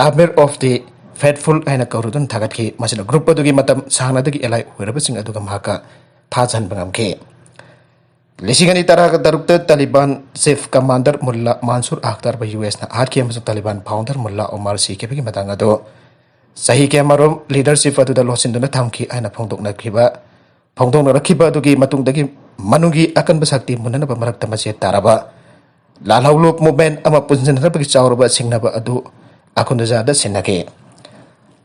Amir of the Faithful ꯍꯥꯏꯅ ꯀꯧꯔꯗꯨꯅ ꯊꯥꯒꯠꯈꯤ, ꯃꯁꯤꯅ group ꯑꯗꯨꯒꯤ ꯃꯇꯝ ꯁꯥꯡꯅꯗꯒꯤ ally ꯑꯣꯏꯔꯕꯁꯤꯡ ꯑꯗꯨꯒ ꯃꯍꯥꯛꯀ ꯊꯥꯖꯍꯟꯕ ꯉꯝꯈꯤ꯫ ꯂꯤꯁꯤꯡ ꯑꯅꯤ ꯇꯔꯥꯒ ꯇꯔꯨꯛꯇ ꯇꯥꯂꯤꯕꯥꯟ chief commander ꯃꯨꯜꯂꯥ ꯃꯥꯟꯁꯨꯔ ꯑꯈꯇꯔꯕꯨ U S ꯅ ꯍꯥꯠꯈꯤ ꯑꯃꯁꯨꯡ ꯇꯥꯂꯤꯕꯥꯟ founder ꯃꯨꯜꯂꯥ ꯑꯣꯃꯥꯔ ꯁꯤꯈꯤꯕꯒꯤ ꯃꯇꯥꯡ ꯑꯗꯨ ꯆꯍꯤ ꯀꯌꯥꯃꯔꯨꯝ leadership ꯑꯗꯨꯗ ꯂꯣꯠꯁꯤꯟꯗꯨꯅ ꯊꯝꯈꯤ ꯍꯥꯏꯅ ꯐꯣꯡꯗꯣꯛꯅꯈꯤꯕ, ꯐꯣꯡꯗꯣꯛꯅꯔꯛꯈꯤꯕ ꯑꯗꯨꯒꯤ ꯃꯇꯨꯡꯗꯒꯤ ꯃꯅꯨꯡꯒꯤ ꯑꯀꯟꯕ ꯁꯛꯇꯤ ꯃꯨꯟꯅꯅꯕ ꯃꯔꯛꯇ ꯃꯆꯦꯠ ꯇꯥꯔꯕ ꯂꯥꯜꯍꯧꯂꯨꯞ movement ꯑꯃ ꯄꯨꯟꯁꯤꯟꯅꯅꯕꯒꯤ ꯆꯥꯎꯔꯕ ꯁꯤꯡꯅꯕ ꯑꯗꯨ ꯑꯈꯨꯟꯗꯖꯥꯗ ꯁꯤꯟꯅꯈꯤ꯫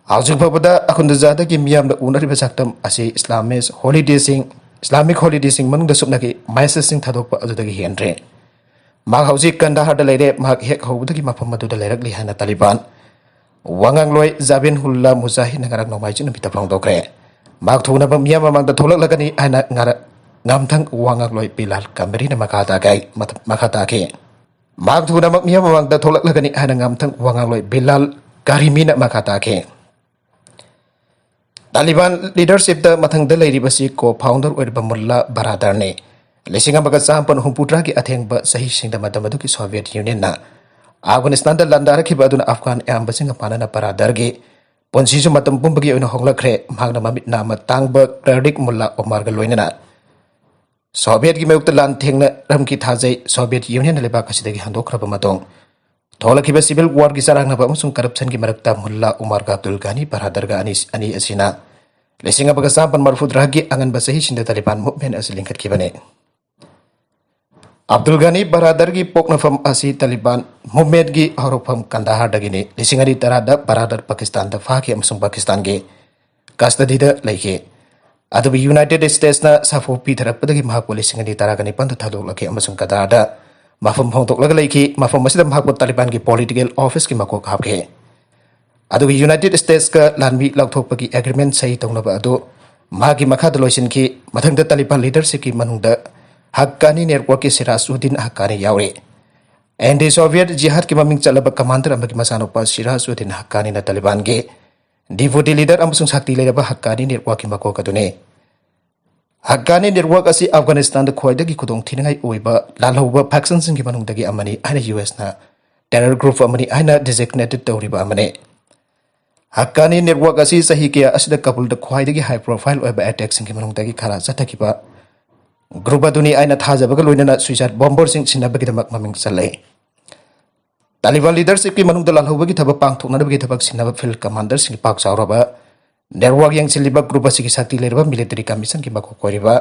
ꯍꯧꯖꯤꯛ ꯐꯥꯎꯕꯗ ꯑꯈꯨꯟꯗꯖꯥꯗꯒꯤ ꯃꯤꯌꯥꯝꯅ ꯎꯅꯔꯤꯕ ꯁꯛꯇꯝ ꯑꯁꯤ Islamist holidayꯁꯤꯡ, Islamic holidayꯁꯤꯡ ꯃꯅꯨꯡꯗ ꯁꯨꯞꯅꯒꯤ messageꯁꯤꯡ ꯊꯥꯗꯣꯛꯄ ꯑꯗꯨꯗꯒꯤ ꯍꯦꯟꯗ꯭ꯔꯦ꯫ ꯃꯍꯥꯛ ꯍꯧꯖꯤꯛ ꯀꯟꯗꯥꯍꯥꯔꯗ ꯂꯩꯔꯦ꯫ ꯃꯍꯥꯛ ꯍꯦꯛ ꯍꯧꯕꯗꯒꯤ ꯃꯐꯝ ꯑꯗꯨꯗ ꯂꯩꯔꯛꯂꯤ ꯍꯥꯏꯅ ꯇꯥꯂꯤꯕꯥꯟ ꯋꯥꯉꯥꯡꯂꯣꯏ ꯖꯥꯕꯤꯟꯍꯨꯜꯂꯥ ꯃꯨꯖꯥꯍꯤꯗꯅ ꯉꯔꯥꯡ ꯅꯣꯡꯃꯥꯏꯖꯤꯡ ꯅꯨꯃꯤꯠꯇ ꯐꯣꯡꯗꯣꯛꯈ꯭ꯔꯦ꯫ ꯃꯍꯥꯛ ꯊꯨꯅꯕ ꯃꯤꯌꯥꯝ ꯃꯃꯥꯡꯗ ꯊꯣꯛꯂꯛꯂꯒꯅꯤ ꯍꯥꯏꯅ ꯉꯔ-, ꯉꯝꯊꯪ ꯋꯥꯉꯥꯡꯂꯣꯏ ꯕꯤꯂꯥꯜ ꯀꯥꯃꯔꯤꯅ ꯃꯈꯥ ꯇꯥꯈꯤ, ꯃꯈꯥ ꯇꯥꯈꯤ꯫ ꯃꯍꯥꯛ ꯊꯨꯅꯃꯛ ꯃꯤꯌꯥꯝ ꯃꯃꯥꯡꯗ ꯊꯣꯛꯂꯛꯂꯒꯅꯤ ꯍꯥꯏꯅ ꯉꯝꯊꯪ ꯋꯥꯉꯥꯡꯂꯣꯏ ꯕꯤꯂꯥꯜ ꯀꯥꯔꯤꯃꯤꯅ ꯃꯈꯥ ꯇꯥꯈꯤ꯫ ꯇꯥꯂꯤꯕꯥꯟ leadershipꯇ ꯃꯊꯪꯗ ꯂꯩꯔꯤꯕꯁꯤ co-founder ꯑꯣꯏꯔꯤꯕ ꯃꯨꯜꯂꯥ ꯕꯔꯥꯗꯔꯅꯤ꯫ ꯂꯤꯁꯤꯡ ꯑꯃꯒ ꯆꯥꯃꯥꯄꯟ ꯍꯨꯝꯐꯨꯇꯔꯥꯒꯤ ꯑꯊꯦꯡꯕ ꯆꯍꯤꯁꯤꯡꯗ ꯃꯇꯝ ꯑꯗꯨꯒꯤ Soviet Unionꯅ ꯑꯐꯒꯥꯅꯤꯁꯇꯥꯟꯗ ꯂꯥꯟꯗꯥꯔꯛꯈꯤꯕ ꯑꯗꯨꯅ ꯑꯐꯒꯥꯟ ꯑꯌꯥꯝꯕꯁꯤꯡꯒ ꯃꯥꯟꯅꯅ ꯕꯔꯥꯗꯔꯒꯤ ꯄꯨꯟꯁꯤꯁꯨ ꯃꯇꯝ ꯄꯨꯝꯕꯒꯤ ꯑꯣꯏꯅ ꯍꯣꯡꯂꯛꯈ꯭ꯔꯦ꯫ ꯃꯍꯥꯛꯅ ꯃꯃꯤꯠ ꯅꯥꯝꯃ ꯇꯥꯡꯕ Kurdic ꯃꯨꯜꯂꯥ ꯑꯣꯃꯥꯔꯒ ꯂꯣꯏꯅꯅ Sovietꯀꯤ ꯃꯥꯌꯣꯛꯇ ꯂꯥꯟ ꯊꯦꯡꯅꯔꯝꯈꯤ ꯊꯥꯖꯩ꯫ Soviet Unionꯅ ꯂꯩꯕꯥꯛ ꯑꯁꯤꯗꯒꯤ ꯍꯟꯗꯣꯛꯈ꯭ꯔꯕ ꯃꯇꯨꯡ, ꯊꯣꯛꯂꯛꯈꯤꯕ civil warꯒꯤ ꯆꯔꯥꯡꯅꯕ ꯑꯃꯁꯨꯡ corruptionꯒꯤ ꯃꯔꯛꯇ ꯃꯨꯜꯂꯥ ꯎꯃꯔꯒ ꯑꯕꯗꯨꯜ ꯒꯥꯅꯤ ꯕꯔꯥꯗꯔꯒ ꯑꯅꯤ, ꯑꯅꯤ ꯑꯁꯤꯅ ꯂꯤꯁꯤꯡ ꯑꯃꯒ ꯆꯥꯃꯥꯄꯟ ꯃꯔꯤꯐꯨ ꯇꯔꯥꯒꯤ ꯑꯉꯟꯕ ꯆꯍꯤꯁꯤꯡꯗ ꯇꯥꯂꯤꯕꯥꯟ movement ꯑꯁꯤ ꯂꯤꯡꯈꯠꯈꯤꯕꯅꯤ꯫ ꯑꯕꯗꯨꯜ ꯒꯥꯅꯤ ꯕꯔꯥꯗꯔꯒꯤ ꯄꯣꯛꯅꯐꯝ ꯑꯁꯤ ꯇꯥꯂꯤꯕꯥꯟ movementꯀꯤ ꯍꯧꯔꯛꯐꯝ ꯀꯟꯗꯥꯍꯥꯔꯗꯒꯤꯅꯤ꯫ ꯂꯤꯁꯤꯡ ꯑꯅꯤ ꯇꯔꯥꯗ ꯕꯔꯥꯗꯔ ꯄꯥꯀꯤꯁꯇꯥꯟꯗ ꯐꯥꯈꯤ ꯑꯃꯁꯨꯡ ꯄꯥꯀꯤꯁꯇꯥꯟꯒꯤ custodyꯗ ꯂꯩꯈꯤ꯫ ꯑꯗꯨꯕꯨ United Statesꯅ ꯁꯥꯐꯨ ꯄꯤꯊꯔꯛꯄꯗꯒꯤ ꯃꯍꯥꯛꯄꯨ ꯂꯤꯁꯤꯡ ꯑꯅꯤ ꯇꯔꯥꯒ ꯅꯤꯄꯥꯟꯗ ꯊꯥꯗꯣꯛꯂꯛꯈꯤ ꯑꯃꯁꯨꯡ ꯀꯇꯥꯔꯗ ꯃꯐꯝ ꯍꯣꯡꯗꯣꯛꯂꯒ ꯂꯩꯈꯤ꯫ ꯃꯐꯝ ꯑꯁꯤꯗ ꯃꯍꯥꯛꯄꯨ ꯇꯥꯂꯤꯕꯥꯟꯒꯤ political officeꯀꯤ ꯃꯀꯣꯛ ꯍꯥꯞꯈꯤ꯫ ꯑꯗꯨꯒ United Statesꯀ ꯂꯥꯟꯃꯤ ꯂꯧꯊꯣꯛꯄꯒꯤ agreement ꯁꯍꯤ ꯇꯧꯅꯕ ꯑꯗꯨ ꯃꯍꯥꯛꯀꯤ ꯃꯈꯥꯗ ꯂꯣꯏꯁꯤꯟꯈꯤ꯫ ꯃꯊꯪꯗ ꯇꯥꯂꯤꯕꯥꯟ leadershipꯀꯤ ꯃꯅꯨꯡꯗ ꯍꯛꯀꯥꯅꯤ networkꯀꯤ ꯁꯤꯔꯥꯖ ꯎꯗꯤꯟ ꯍꯛꯀꯥꯅꯤ ꯌꯥꯎꯔꯤ꯫ Anti Soviet Jihadꯀꯤ ꯃꯃꯤꯡ ꯆꯠꯂꯕ commander ꯑꯃꯒꯤ ꯃꯆꯥꯅꯨꯄꯥ ꯁꯤꯔꯥꯖ ꯎꯗꯤꯟ ꯍꯛꯀꯥꯅꯤꯅ ꯇꯥꯂꯤꯕꯥꯟꯒꯤ deputy leader ꯑꯃꯁꯨꯡ ꯁꯛꯇꯤ ꯂꯩꯔꯕ ꯍꯛꯀꯥꯅꯤ networkꯀꯤ ꯃꯀꯣꯛ ꯑꯗꯨꯅꯤ꯫ ꯍꯛꯀꯥꯅꯤ network ꯑꯁꯤ ꯑꯐꯒꯥꯅꯤꯁꯇꯥꯟꯗ ꯈ꯭ꯋꯥꯏꯗꯒꯤ ꯈꯨꯗꯣꯡꯊꯤꯅꯤꯡꯉꯥꯏ ꯑꯣꯏꯕ ꯂꯥꯜꯍꯧꯕ factionꯁꯤꯡꯒꯤ ꯃꯅꯨꯡꯗꯒꯤ ꯑꯃꯅꯤ ꯍꯥꯏꯅ USꯅ terror group ꯑꯃꯅꯤ ꯍꯥꯏꯅ designated ꯇꯧꯔꯤꯕ ꯑꯃꯅꯤ꯫ ꯍꯛꯀꯥꯅꯤ network ꯑꯁꯤ ꯆꯍꯤ ꯀꯌꯥ ꯑꯁꯤꯗ ꯀꯥꯕꯨꯜꯗ ꯈ꯭ꯋꯥꯏꯗꯒꯤ high profile ꯑꯣꯏꯕ attackꯁꯤꯡꯒꯤ ꯃꯅꯨꯡꯗꯒꯤ ꯈꯔ ꯆꯠꯊꯈꯤꯕ group ꯑꯗꯨꯅꯤ ꯍꯥꯏꯅ ꯊꯥꯖꯕꯒ ꯂꯣꯏꯅꯅ suicide bomberꯁꯤꯡ ꯁꯤꯟꯅꯕꯒꯤꯗꯃꯛ ꯃꯃꯤꯡ ꯆꯠꯂꯦ꯫ ꯇꯥꯂꯤꯕꯥꯟ leadershipꯀꯤ ꯃꯅꯨꯡꯗ ꯂꯥꯜꯍꯧꯕꯒꯤ ꯊꯕꯛ ꯄꯥꯡꯊꯣꯛꯅꯅꯕꯒꯤ ꯊꯕꯛ ꯁꯤꯟꯅꯕ field commanderꯁꯤꯡꯒꯤ ꯄꯥꯛ ꯆꯥꯎꯔꯕ network ꯌꯦꯡꯁꯤꯜꯂꯤꯕ group ꯑꯁꯤꯒꯤ ꯁꯛꯇꯤ ꯂꯩꯔꯕ military commissionꯒꯤ ꯃꯀꯣꯛ ꯑꯣꯏꯔꯤꯕ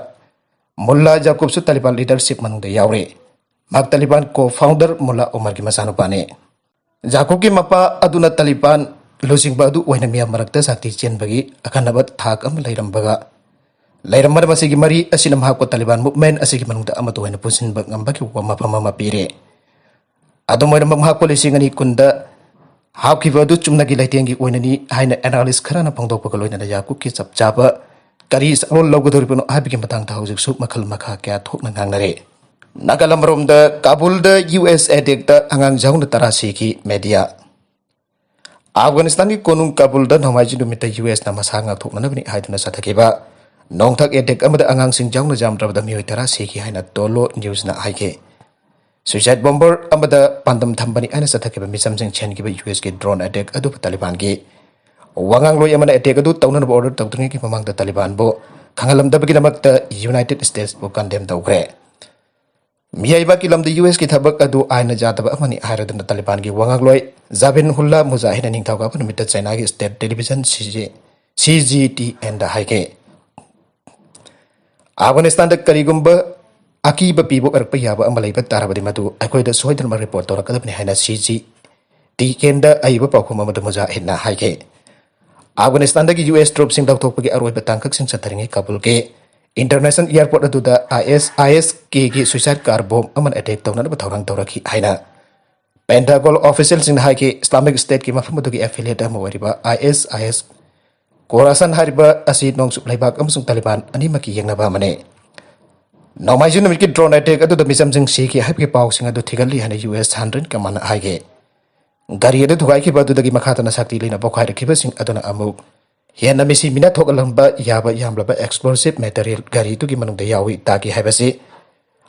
ꯃꯨꯜꯂꯥ ꯌꯥꯀꯨꯕꯁꯨ ꯇꯥꯂꯤꯕꯥꯟ leadership ꯃꯅꯨꯡꯗ ꯌꯥꯎꯔꯤ꯫ ꯃꯍꯥꯛ ꯇꯥꯂꯤꯕꯥꯟ co-founder ꯃꯨꯜꯂꯥ ꯎꯃꯔꯒꯤ ꯃꯆꯥꯅꯨꯄꯥꯅꯤ꯫ ꯌꯥꯀꯨꯕꯀꯤ ꯃꯄꯥ ꯑꯗꯨꯅ ꯇꯥꯂꯤꯕꯥꯟ ꯂꯨꯆꯤꯡꯕ ꯑꯗꯨ ꯑꯣꯏꯅ ꯃꯤꯌꯥꯝ ꯃꯔꯛꯇ ꯁꯛꯇꯤ ꯆꯦꯟꯕꯒꯤ ꯑꯈꯟꯅꯕ ꯊꯥꯛ ꯑꯃ ꯂꯩꯔꯝꯕꯒ ꯂꯩꯔꯝꯕꯅ ꯃꯁꯤꯒꯤ ꯃꯔꯤ ꯑꯁꯤꯅ ꯃꯍꯥꯛꯄꯨ ꯇꯥꯂꯤꯕꯥꯟ movement ꯑꯁꯤꯒꯤ ꯃꯅꯨꯡꯗ ꯑꯃꯠꯇ ꯑꯣꯏꯅ ꯄꯨꯟꯁꯤꯟꯕ ꯉꯝꯕꯒꯤ ꯃꯐꯝ ꯑꯃ ꯄꯤꯔꯦ꯫ ꯑꯗꯨꯝ ꯑꯣꯏꯅꯃꯛ, ꯃꯍꯥꯛꯄꯨ ꯂꯤꯁꯤꯡ ꯑꯅꯤ ꯀꯨꯟꯗ ꯍꯥꯞꯈꯤꯕ ꯑꯗꯨ ꯆꯨꯝꯅꯒꯤ ꯂꯩꯇꯦꯡꯒꯤ ꯑꯣꯏꯅꯅꯤ ꯍꯥꯏꯅ analyst ꯈꯔꯅ ꯐꯣꯡꯗꯣꯛꯄꯒ ꯂꯣꯏꯅꯅ ꯌꯥꯀꯨꯕꯀꯤ ꯆꯞ ꯆꯥꯕ ꯀꯔꯤ ꯁꯛꯂꯣꯟ ꯂꯧꯒꯗꯧꯔꯤꯕꯅꯣ ꯍꯥꯏꯕꯒꯤ ꯃꯇꯥꯡꯗ ꯍꯧꯖꯤꯛꯁꯨ ꯃꯈꯜ ꯃꯈꯥ ꯀꯌꯥ ꯊꯣꯛꯅ ꯉꯥꯡꯅꯔꯤ꯫ ꯅꯥꯒꯥꯂꯝ ꯔꯣꯝꯗ ꯀꯥꯕꯨꯜꯗ US attackꯇ ꯑꯉꯥꯡ ꯌꯥꯎꯅ ꯇꯔꯥ ꯁꯤꯈꯤ꯫ Media꯫ ꯑꯐꯒꯥꯅꯤꯁꯇꯥꯟꯒꯤ ꯀꯣꯅꯨꯡ ꯀꯥꯕꯨꯜꯗ ꯅꯣꯡꯃꯥꯏꯖꯤꯡ ꯅꯨꯃꯤꯠꯇ USꯅ ꯃꯁꯥ ꯉꯥꯛꯊꯣꯛꯅꯅꯕꯅꯤ ꯍꯥꯏꯗꯨꯅ ꯆꯠꯊꯈꯤꯕ ꯅꯣꯡꯊꯛ attack ꯑꯃꯗ ꯑꯉꯥꯡꯁꯤꯡ ꯌꯥꯎꯅ ꯌꯥꯝꯗ꯭ꯔꯕꯗ ꯃꯤꯑꯣꯏ ꯇꯔꯥ ꯁꯤꯈꯤ ꯍꯥꯏꯅ ꯇꯣꯂꯣ newsꯅ ꯍꯥꯏꯈꯤ꯫ Suicide bomber ꯑꯃꯗ ꯄꯥꯟꯗꯝ ꯊꯝꯕꯅꯤ ꯍꯥꯏꯅ ꯆꯠꯊꯈꯤꯕ ꯃꯤꯆꯝꯁꯤꯡ ꯁꯦꯟꯈꯤꯕ USꯀꯤ drone attack ꯑꯗꯨꯕꯨ ꯇꯥꯂꯤꯕꯥꯟꯒꯤ ꯋꯥꯉꯥꯡꯂꯣꯏ ꯑꯃꯅ attack ꯑꯗꯨ ꯇꯧꯅꯅꯕ order ꯇꯧꯗ꯭ꯔꯤꯉꯩꯒꯤ ꯃꯃꯥꯡꯗ ꯇꯥꯂꯤꯕꯥꯟꯕꯨ ꯈꯪꯍꯜꯂꯝꯗꯕꯒꯤꯗꯃꯛꯇ United Statesꯕꯨ condemn ꯇꯧꯈ꯭ꯔꯦ꯫ ꯃꯤꯑꯣꯏꯕꯒꯤ ꯂꯝꯗ ꯌꯨ ꯑꯦꯁꯀꯤ ꯊꯕꯛ ꯑꯗꯨ ꯑꯥꯏꯟꯅ ꯌꯥꯗꯕ ꯑꯃꯅꯤ ꯍꯥꯏꯔꯗꯨꯅ ꯇꯥꯂꯤꯕꯥꯟꯒꯤ ꯋꯥꯉꯥꯡꯂꯣꯏ ꯖꯥꯕꯤꯟ ꯍꯨꯜꯂꯥ ꯃꯨꯖꯥꯍꯤꯗꯅ ꯅꯤꯡꯊꯧꯀꯥꯕ ꯅꯨꯃꯤꯠꯇ ꯆꯥꯏꯅꯥꯒꯤ state television C G C G T ꯑꯦꯟꯗ ꯍꯥꯏꯈꯤ꯫ ꯑꯐꯒꯥꯅꯤꯁꯇꯥꯟꯗ ꯀꯔꯤꯒꯨꯝꯕ ꯑꯀꯤꯕ ꯄꯤꯕ ꯑꯣꯏꯔꯛꯄ ꯌꯥꯕ ꯑꯃ ꯂꯩꯕ ꯇꯥꯔꯕꯗꯤ, ꯃꯗꯨ ꯑꯩꯈꯣꯏꯗ ꯁꯣꯏꯗꯅꯃꯛ ꯔꯤꯄꯣꯔꯠ ꯇꯧꯔꯛꯀꯗꯕꯅꯤ ꯍꯥꯏꯅ ꯁꯤ ꯖꯤ ꯇꯤ ꯑꯦꯟꯗ ꯑꯏꯕ ꯄꯥꯎꯈꯨꯝ ꯑꯃꯗ ꯃꯨꯖꯥꯍꯤꯗꯅ ꯍꯥꯏꯈꯤ꯫ ꯑꯐꯒꯥꯅꯤꯁꯇꯥꯟꯗꯒꯤ ꯌꯨ ꯑꯦꯁ ꯇ꯭ꯔꯨꯞꯁꯤꯡ ꯂꯧꯊꯣꯛꯄꯒꯤ ꯑꯔꯣꯏꯕ ꯇꯥꯡꯀꯛꯁꯤꯡ ꯆꯠꯊꯔꯤꯉꯩ ꯀꯥꯕꯨꯜꯒꯤ ꯏꯟꯇꯔꯅꯦꯁꯅꯦꯜ ꯑꯦꯌꯔꯄꯣꯔꯠ ꯑꯗꯨꯗ ꯑꯥꯏ ꯑꯦꯁ, ꯑꯥꯏ ꯑꯦꯁ ꯀꯦꯒꯤ ꯁꯨꯏꯁꯥꯏꯗ ꯀꯥꯔ ꯕꯣꯝ ꯑꯃꯅ ꯑꯦꯇꯦꯛ ꯇꯧꯅꯅꯕ ꯊꯧꯔꯥꯡ ꯇꯧꯔꯛꯈꯤ ꯍꯥꯏꯅ ꯄꯦꯟꯇꯥꯒꯣꯟ ꯑꯣꯐꯤꯁꯤꯌꯦꯜꯁꯤꯡꯅ ꯍꯥꯏꯈꯤ꯫ ꯏꯁꯂꯥꯃꯤꯛ ꯁ꯭ꯇꯦꯠꯀꯤ ꯃꯐꯝ ꯑꯗꯨꯒꯤ ꯑꯦꯐꯤꯂꯤꯌꯦꯠ ꯑꯃ ꯑꯣꯏꯔꯤꯕ ꯑꯥꯏ ꯑꯦꯁ ꯑꯥꯏ ꯑꯦꯁ ꯈꯣꯔꯥꯁꯥꯟ ꯍꯥꯏꯔꯤꯕ ꯑꯁꯤ ꯅꯣꯡꯆꯨꯞ ꯂꯩꯕꯥꯛ ꯑꯃꯁꯨꯡ ꯇꯥꯂꯤꯕꯥꯟ ꯑꯅꯤꯃꯛꯀꯤ ꯌꯦꯛꯅꯕ ꯑꯃꯅꯤ꯫ ꯅꯣꯡꯃꯥꯏꯖꯤꯡ ꯅꯨꯃꯤꯠꯀꯤ ꯗ꯭ꯔꯣꯟ ꯑꯦꯇꯦꯛ ꯑꯗꯨꯗ ꯃꯤꯆꯝꯁꯤꯡ ꯁꯤꯈꯤ ꯍꯥꯏꯕꯒꯤ ꯄꯥꯎꯁꯤꯡ ꯑꯗꯨ ꯊꯤꯒꯠꯂꯤ ꯍꯥꯏꯅ ꯌꯨ ꯑꯦꯁ ꯁꯦꯟꯇ꯭ꯔꯦꯜ ꯀꯃꯥꯟꯅ ꯍꯥꯏꯈꯤ꯫ ꯒꯥꯔꯤ ꯑꯗꯨ ꯊꯨꯒꯥꯏꯈꯤꯕ ꯑꯗꯨꯗꯒꯤ ꯃꯈꯥ ꯇꯥꯅ ꯁꯛꯇꯤ ꯂꯩꯅ ꯄꯣꯈꯥꯏꯔꯛꯈꯤꯕꯁꯤꯡ ꯑꯗꯨꯅ ꯑꯃꯨꯛ ꯍꯦꯟꯅ ꯃꯤꯁꯤ ꯃꯤꯅ ꯊꯣꯛꯍꯜꯂꯝꯕ ꯌꯥꯕ ꯌꯥꯝꯂꯕ ꯑꯦꯛꯁꯄ꯭ꯂꯣꯁꯤꯞ ꯃꯦꯇꯔꯤꯌꯦꯜ ꯒꯥꯔꯤꯗꯨꯒꯤ ꯃꯅꯨꯡꯗ ꯌꯥꯎꯏ ꯇꯥꯈꯤ ꯍꯥꯏꯕꯁꯤ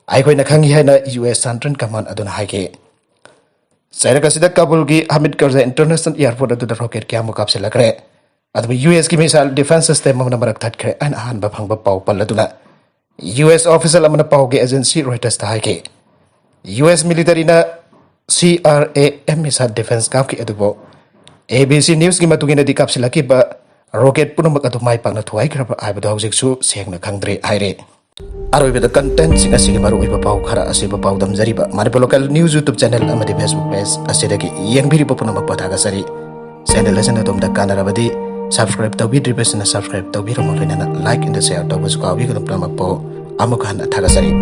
ꯑꯩꯈꯣꯏꯅ ꯈꯪꯏ ꯍꯥꯏꯅ ꯌꯨ ꯑꯦꯁ ꯁꯦꯟꯇ꯭ꯔꯦꯜ ꯀꯃꯥꯟ ꯑꯗꯨꯅ ꯍꯥꯏꯈꯤ꯫ ꯆꯩꯔꯛ ꯑꯁꯤꯗ ꯀꯥꯕꯨꯜꯒꯤ ꯍꯃꯤꯗ ꯀꯔꯖꯥꯏ ꯏꯟꯇꯔꯅꯦꯁꯅꯦꯜ ꯑꯦꯌꯔꯄꯣꯔꯠ ꯑꯗꯨꯗ ꯔꯣꯀꯦꯠ ꯀꯌꯥꯃꯨꯛ ꯀꯥꯞꯁꯤꯜꯂꯛꯈ꯭ꯔꯦ꯫ ꯑꯗꯨꯕꯨ ꯌꯨ ꯑꯦꯁꯀꯤ ꯃꯤꯁꯥꯏꯜ ꯗꯤꯐꯦꯟꯁ ꯁꯤꯁꯇꯦꯝ ꯑꯃꯅ ꯃꯔꯛ ꯊꯠꯈ꯭ꯔꯦ ꯍꯥꯏꯅ ꯑꯍꯥꯟꯕ ꯐꯪꯕ ꯄꯥꯎ ꯄꯜꯂꯗꯨꯅ ꯌꯨ ꯑꯦꯁ ꯑꯣꯐꯤꯁꯤꯌꯦꯜ ꯑꯃꯅ ꯄꯥꯎꯒꯤ ꯑꯦꯖꯦꯟꯁꯤ ꯔꯣꯏꯇꯔꯁꯇ ꯍꯥꯏꯈꯤ꯫ ꯌꯨ ꯑꯦꯁ ꯃꯤꯂꯤꯇꯔꯤꯅ C R A M missile defence ꯀꯥꯞꯈꯤ, ꯑꯗꯨꯕꯨ ꯑꯦ ꯕꯤ ꯁꯤ ꯅ꯭ꯌꯨꯁꯀꯤ ꯃꯇꯨꯡ ꯏꯟꯅꯗꯤ ꯀꯥꯞꯁꯤꯜꯂꯛꯈꯤꯕ ꯔꯣꯀꯦꯠ ꯄꯨꯝꯅꯃꯛ ꯑꯗꯨ ꯃꯥꯏ ꯄꯥꯛꯅ ꯊꯨꯒꯥꯏꯈ꯭ꯔꯕ ꯍꯥꯏꯕꯗꯨ ꯍꯧꯖꯤꯛꯁꯨ ꯁꯦꯡꯅ ꯈꯪꯗ꯭ꯔꯤ ꯍꯥꯏꯔꯤ꯫ ꯑꯔꯣꯏꯕꯗ ꯀꯟꯇꯦꯟꯁꯤꯡ ꯑꯁꯤꯒꯤ ꯃꯔꯨꯑꯣꯏꯕ ꯄꯥꯎ ꯈꯔ ꯑꯁꯤꯕꯨ ꯄꯥꯎꯗꯝꯖꯔꯤꯕ Manipur local news YouTube channel ꯑꯃꯗꯤ ꯐꯦꯁꯕꯨꯛ ꯄꯦꯖ ꯑꯁꯤꯗꯒꯤ ꯌꯦꯡꯕꯤꯔꯤꯕ ꯄꯨꯝꯅꯃꯛꯄꯨ ꯊꯥꯒꯠꯆꯔꯤ꯫ ꯆꯦꯅꯦꯜ ꯑꯁꯤꯅ ꯑꯗꯣꯝꯗ ꯀꯥꯟꯅꯔꯕꯗꯤ ꯁꯕꯁꯀ꯭ꯔꯥꯏꯕ ꯇꯧꯕꯤꯗ꯭ꯔꯤꯕꯁꯤꯅ ꯁꯕꯁꯀ꯭ꯔꯥꯏꯕ ꯇꯧꯕꯤꯔꯝꯃꯨ, ꯂꯣꯏꯅꯅ ꯂꯥꯏꯛ ꯑꯃꯗꯤ ꯁꯦꯌꯔ ꯇꯧꯕꯁꯨ ꯀꯥꯎꯕꯤꯒꯅꯨ꯫ ꯄꯨꯝꯅꯃꯛꯄꯨ ꯑꯃꯨꯛ ꯍꯟꯅ ꯊꯥꯒꯠꯆꯔꯤ꯫